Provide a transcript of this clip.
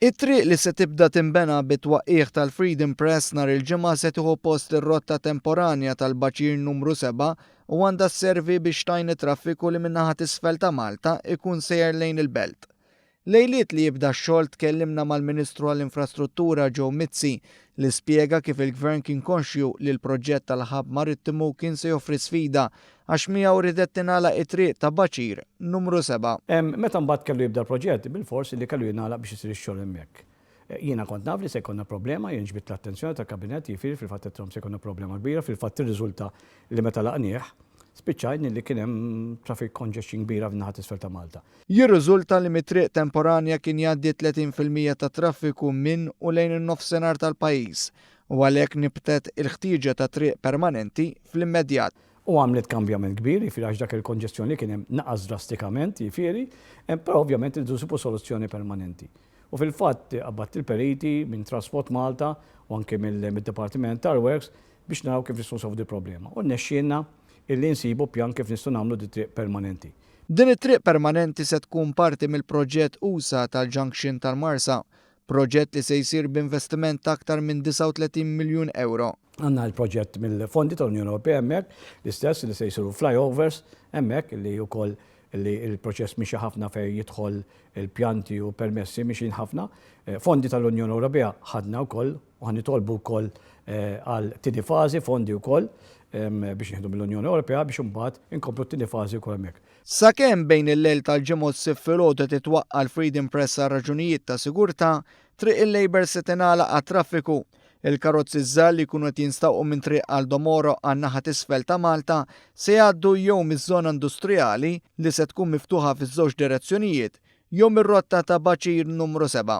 It-triq li se tibda tinbena bit-twaqqigħ tal-Freedom Press nhar il-Ġimgħa se tieħu post ir-rotta temporanja tal-Baċir Numru 7 u għandha sservi biex tgħin it-traffiku li min-naħa t'isfel ta' Malta ikun sejjer lejn il-Belt. Lejliet li jibda x-xogħol tkellimna mal-Ministru għall-Infrastruttura Joe Mizzi li spjega kif il-Gvern kien konxju li l-proġett tal-hub marittimu kien se joffri sfida għax miegħu riedet tingħalaq it-triq ta' Baċir Numru 7. Meta mbagħad kellu jibda l-proġett, bilfors li kellu jingħalaq biex isir ix-xogħol hemmhekk. Jiena kont naf li se jkollna problema, jien ġbidt l-attenzjoni tal-Kabinett, jiġifieri fil-fatt għedtilhom se jkollna problema kbira, fil-fatt irriżulta li meta laqnieh, spiċċajn li kien hemm traffic congestion kbira f'naħa t'isfel ta' Malta. Jirriżulta li mit-triq temporanja kien jgħaddi 30% tat-traffiku minn u lejn in-nofsinhar tal-pajjiż u għalhekk nibtet il-ħtieġa ta' triq permanenti fl-immedjat. U għamlet kambjament kbir, jiġifieri għax dak il-konġestjoni li kien hemm naqas drastikament, jiġifieri, però ovvjament irridu nsibu soluzzjoni permanenti. U fil-fatt qabbadt il-periti minn Transport Malta u anke mid-Dipartiment tal-Works biex naraw kif nistgħu nsolvu dil-problema. U rnexxielna illi nsibu pjan kif nistgħu nagħmlu dit-triq permanenti. Din it-triq permanenti se tkun parti mill-proġett usa' tal-Junction tal-Marsa, proġett li se jsir b'investiment ta' aktar minn 39 miljun ewro. Għandna l-proġett mill-fondi tal-Unjoni Ewropea hemmhekk, l-istess li se jsiru flyovers hemmhekk li wkoll li l-proċess mixi ħafna fejn jidħol il-pjanti u permessi mixin ħafna. Fondi tal-Unjoni Ewropea ħadna wkoll u ħa nitolbu wkoll għal tieni fażi fondi wkoll biex nieħdu mill-Unjoni Ewropea biex imbagħad inkomplu t-tieni fażi wkoll hemmhekk. Sakemm bejn il-lejl tal-Ġimgħa u s-Sibt filgħodu titwaqqa' l-Freedom Press għal raġunijiet ta' sigurtà, Triq il-Labour se tingħalaq għat-traffiku. Il-karozzi ż-żgħar li jkunu qed jinstaqu minn Triq Aldo Moro għan-naħa t'isfel ta' Malta se jgħaddu jew miż-żona industrijali, li se tkun miftuħa fiż-żewġ direzzjonijiet, jew mir-rotta ta' Baċir Numru 7.